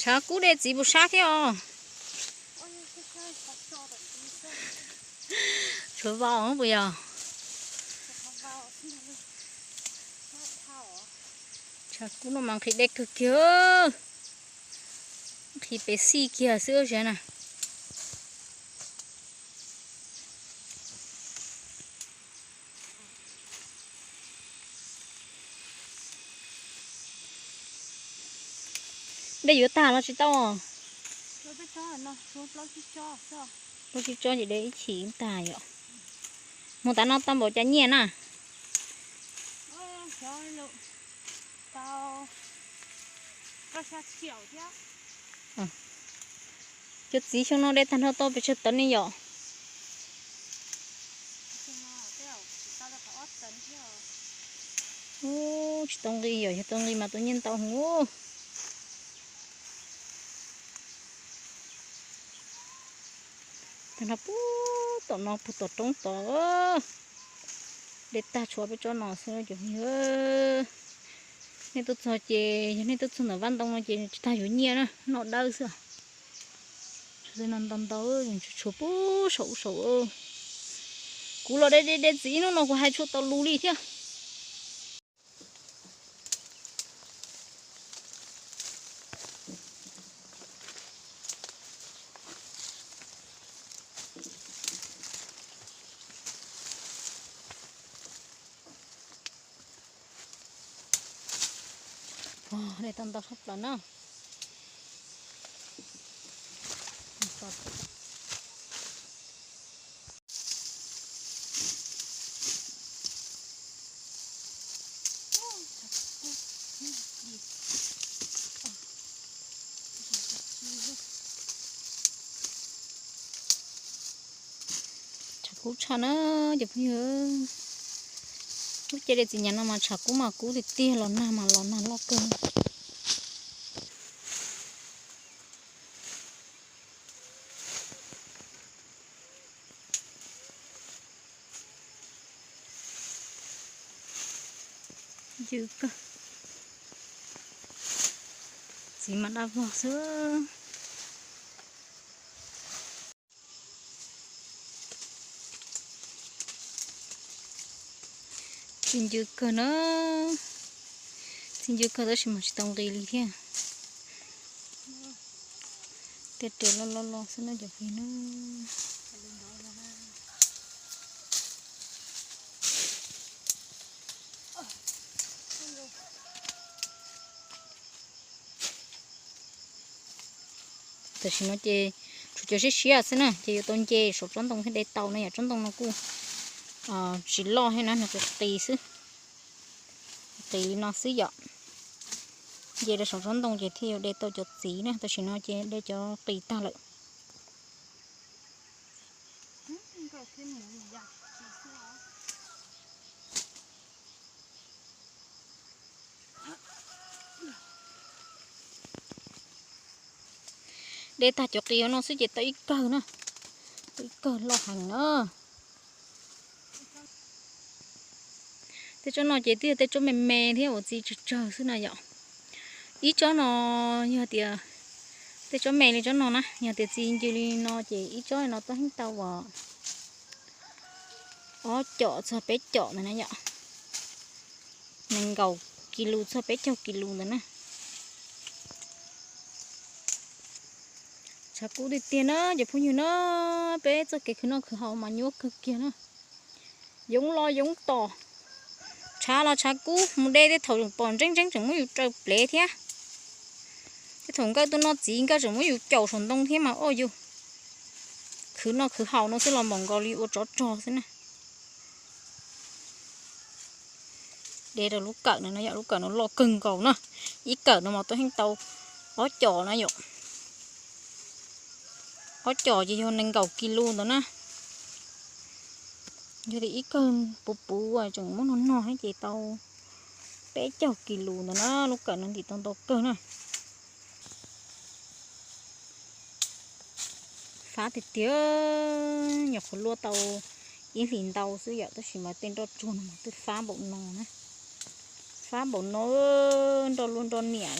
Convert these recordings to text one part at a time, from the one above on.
Tshav kub de txiv puas sab thiab os? Tshuav vau puas yog? Tshav kub no mas nqhis deb kawg kiag, nqhis pes xij kiag xwb sav na. Dej yuav tag los tsis tau? Plaub tsib tsob ces de ib chim tag yom. Mus tav no tau npaum cas nyiaj na? Cov txiv xyoo no de tag nrho tau pes tsawg tawv ne yom? Tsis tau nqi yom, yog tau nqi mas tau nyiaj ntau heev. Tag nrho puag tom no puag tom roob tod, de tag tshuav peb tsob no xwb cov phooj ywg. Nej tuaj txog ces yog nej tuaj txog ntawm vaj ntoo no ces tsis tas yuav nyiaj na, noj dawb xwb. Tshuav ntau ntau, tshuav puag saum ub saum. Kuv los de de de txiv ib hnub no kuv hais tsis tau lus li thiab. De tau ntau tshaj plaws na. Tshav kub tshaj na cov phooj ywg. Lub caij de txiv nyav no mas tshav kub mas kub tiag tiag, los nag mas los nag loj kawg. Ncw kawg, txiv mas daj vog xwb. Txiv ncw kawg na, txiv ncw kawg tab sis mas tsis tau nqis li thiab. Tej res loj loj loj xwb na cov phooj ywg na. Tam sim no ces tshuav cov siab siab xwb na, ces yuav tau nce saum tsob ntoo thiaj de tau na yom. Tsob ntoo no kuj tsis loj thiab na, nws qis qis xwb, qis li no xwb yom. Nce rau saum tsob ntoo ces thiaj yuav de tau cov txiv na, tam sim no ces de cov qis tag lawm. De tag cov qis no xwb ces tau ib kawg na, tau ib kawg loj heev na. Tej tsob no ces twb yog tej tsob me me thiab uas txi tsawg tsawg xwb na yom. Ib tsob no yog tias tej tsob me li tsob no na, yog tias txi ncw li no ces ib tsob no twb yeej tau uas ob com txog peb com ntawd na yom. Nees nkaum kis lus txog peb caug kis lus ntawd na. Tshav kub tiag tiag na cov phooj ywg na, peb txoj kev khwv noj khwv haus mas nyuaj kawg kiag na. Yoov los yoov tos, tshav los tshav kub, mus de tej thaum pom ntseeb ntseeb tseem muab yus raws plev thiab. Tej thaum nkawj tuaj noj txiv nkawj tseem muab yus caum saum ntoo thiab mas ua yus khwv noj khwv haus no xwb los npaum nkaus li ua tsov rog xwb na. De rau lub kawm no na yom, lub kawm no loj kawg nkaus na. Ib kawm no mas twb yeej tau ob com na yom. Ob com ces yog nees nkaum kis lus ntawd na. Yog tias ib kawg puv puv tseem muab nog nog thiab ces tau peb caug kis lus ntawd na. Lub kawm no ntim tau ntau kawg na. Fab tiag tiag, nyuam qhuav luaj tau ib hlis ntau xwb yom, tab sis mas tej nroj tsuag no mas twb fab npaum no na. Fab npaum no, nroj luaj nroj niam.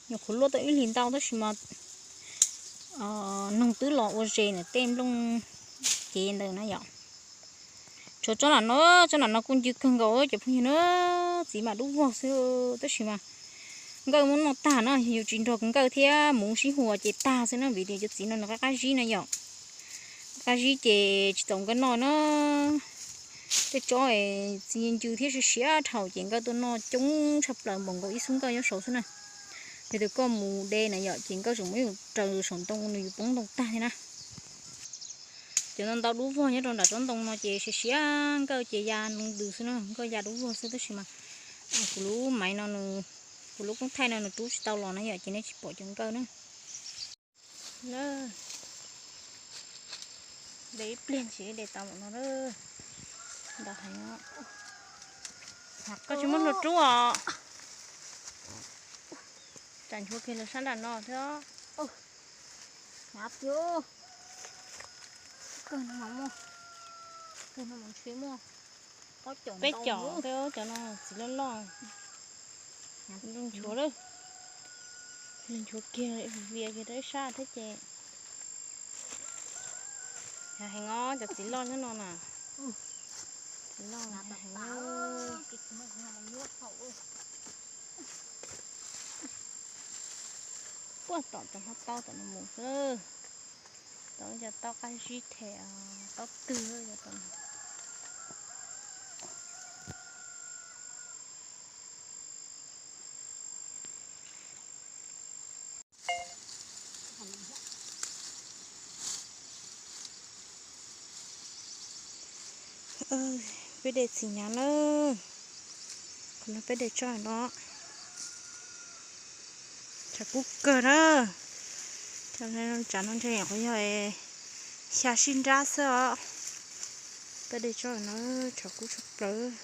Nyuam qhuav luaj tau ib hlis ntau tab sis mas noog twb los ua zes ntawm tej nplooj cev ntawd na yom. Tshuav tsob nram no, tsob nram no kuj ncw kawg nkaus cov phooj ywg na. Txiv mam dub vog xwb tab sis mas nkawj muab noj tag na, yus tsis nrog nkawj thiab mus sib hua ces tag xwb na, vim tias cov txiv no nws qab qab zib na yom. Qab zib ces tsis txaus nkawj noj na. Tej tsob txiv ncw thiab siav siav dhau ces nkawj tuaj noj coob tshaj plaws npaum nkaus ib xub nkawj nyob saud xwb na. Yog tias koj mus de na yom ces nkawj tseem muab yus raws saum ntoo nws yuav poob ntoo tag thiab na. Cov ntau ntau dub vog nyob rau nram tsob ntoo no ces siav siav nkawj ces ya ntws xwb na, nkawj ya dub vog xwb tab sis mas kuv lub maiv no, kuv lub koob thaij no nws rub tsis tau los na yom ces nej tsis pom cov nkawj na. De ib pliag ntsis de tau mam no. Ntau heev. Koj tsis muab hlua rub os. Tsam nchuav kiag lawv sab nram no thiab. Peb caum, cov no txiv loj loj. Nchuav lawm. Nchuav kiag vias kiag rau ib sab thiab ces. Heev os, cov txiv loj nyob no na. Txiv loj heev. Puag tom cov hmo taub tom no mus xwb. Tau cov taub qab zib them, taub twg. Peb de txiv hnyav na. Qhov no peb de tsob no. Tshav kub kawg na. Tsav no ntshe qhov yog xya sib nrab xwb os. Peb de tsob no tshav kub tshaj plaws.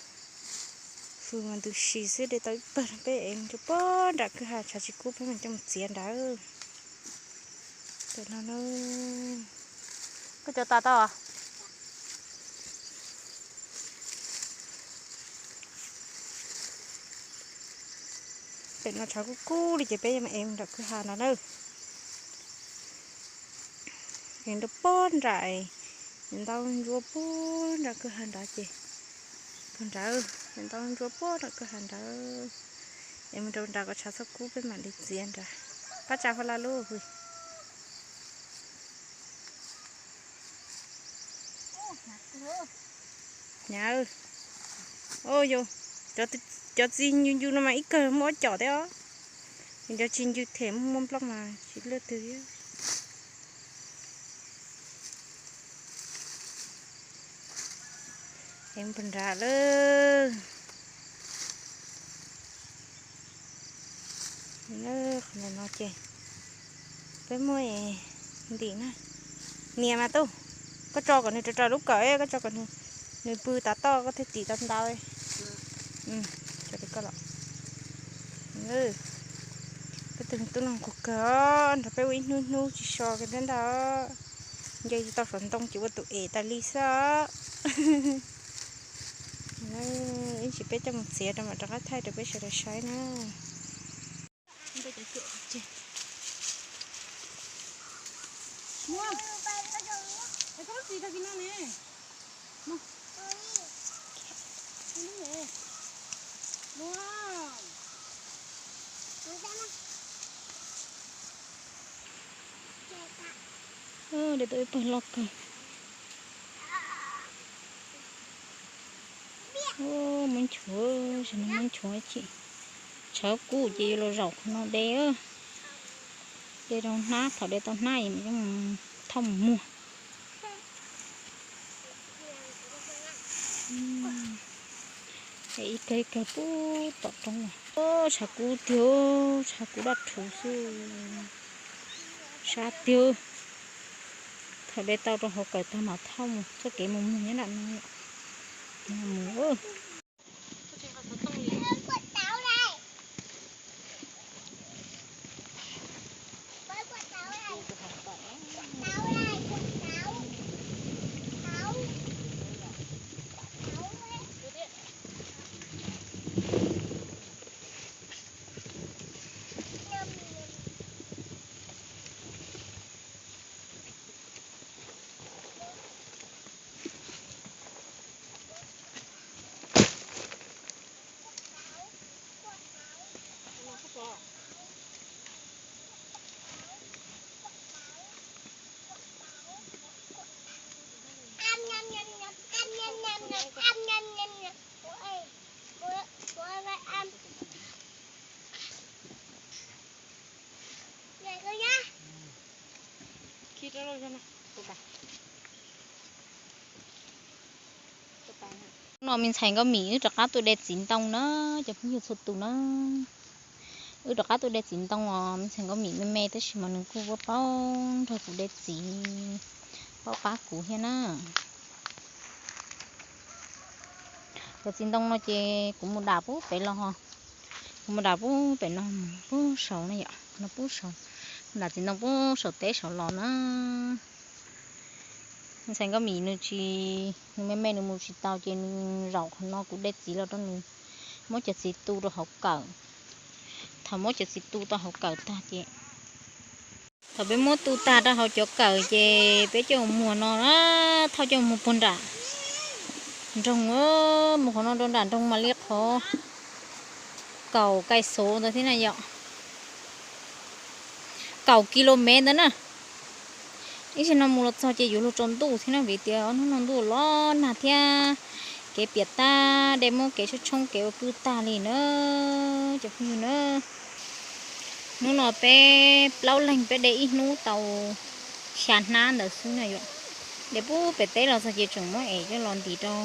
Fws mas ntws si xwb, de tau ib pawg no peb ev mus rau puag nram kwj ha, tshav tsis kub peb mam coj mus txiav nrad. Tam no na, koj cov tas tau os. Pem no tshav kub kub li ces peb yuav mus ev mus nram kwj ha no na. Ev rau puag nram, ntau ntsuav puag nram kwj ha nrad ces, puag nrad, ntau ntsuav puag nram kwj ha nrad. Ev mus rau nrad kom tshav txhob kub peb mam li txiav nrad. Pab tsa fa la lub hws. Hnyav. Cov txiv ncw ncw no mas ib kawg muaj ob com thiab os. Cov tsis ncw them muaj muaj nplooj mas tsis luaj twg thiab. Ev puag nrad lawm. Qhov no ces peb muab ntim na. Nias mas tub, koj tso kom nws raws raws lub kawm, koj tso kom nws pw tav toj koj thiaj tim tau ntau. Tso li koj los. Peb tus tub no qus kawg os, nrog peb ua ib hnub hnub tsis so kiag thiab ntag. Nce tsis tau saum ntoo ces ua tus em tas li xwb os. Ib ntsis peb coj mus txiav rau mam rov qab thaij rau peb sawv daws saib na. De tau ib pawg loj kawg. Muab nchuav, tam no muab nchuav chim. Tshav kub ces yuav los zaum qhov no de. De rau hnab, thaum de tau hnab es mam coj mus thauj mus muag. Ib kawg ib kawg puag tom roob. Tshav kub tiag, tshav kub daj rhuv xwb. Sab tiag. Thaum de tau rau hauv kawm tag mam thauj mus txoj kev mus muag nyob nram no. Mus. No me ntxhais Nkauj Mim wb rov qab tuaj de txiv ntoo na, cov phooj ywg txhua tus na. Wb rov qab tuaj de txiv ntoo os, me ntxhais Nkauj Mim me me tab sis mas nws kuj paub nrog kuv de txiv, paub pab kuv thiab na. Cov txiv ntoo no ces kuv mus dam pub pem los, kuv mus dam pub pem no, pub saud na yom, no pub saud, dam txiv ntoo pub saum teb saud los na. Me ntxhais Nkauj Mim nws tsis, nws me me nws mus tsis tau ces nws zaum qhov no kuv de txiv los rau nws, muab cov txiv tu rau hauv kawm. Thaum muab cov txiv tu tau hauv kawm tag ces, thaum peb muab tu tag rau hauv cov kawm ces peb coj mus muag no, thauj coj mus muag puag nram nroog, mus qhov no rau nram nroog mas li qhov kaum kais xov ntawd thiab na yom, kaum kis lus mev ntawd na. Ib zaug no mus los txog ces yuav luag tsaus ntuj thiab na, vim tias ob hnub no ntuj los nag thiab, kev piam tag, dej muab kev tshoob tshoob kev ua kwj tag li na. Cov phooj ywg na, hnub no peb plaub leeg peb de ib hnub tau xya hnab ntawd xwb na yom. De pub pem teb los txog ces tseem muab ev coj los ntim rau,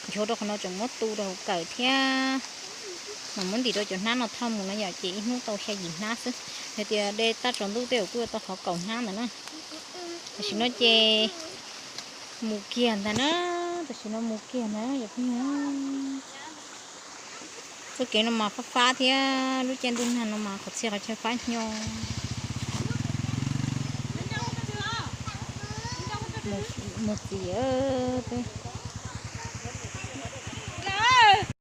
nchuav rau qhov no tseem muab tu rau hauv kawm thiab, mas muab ntim rau cov hnab no thauj mus na yom, ces ib hnub tau xya yim hnab xwb. Yog tias de tag tsaus ntuj tej zaum kuj yuav tau qhov kaum hnab ntawd na. Tam sim no ces mus kiag ntag na, tam sim no mus kiag ntag yom phooj ywg. Txoj kev no mas fab fab thiab, lub caij ntuj nag no mas qhov txhia qhov chaw fab hnyo. Mus txiv peb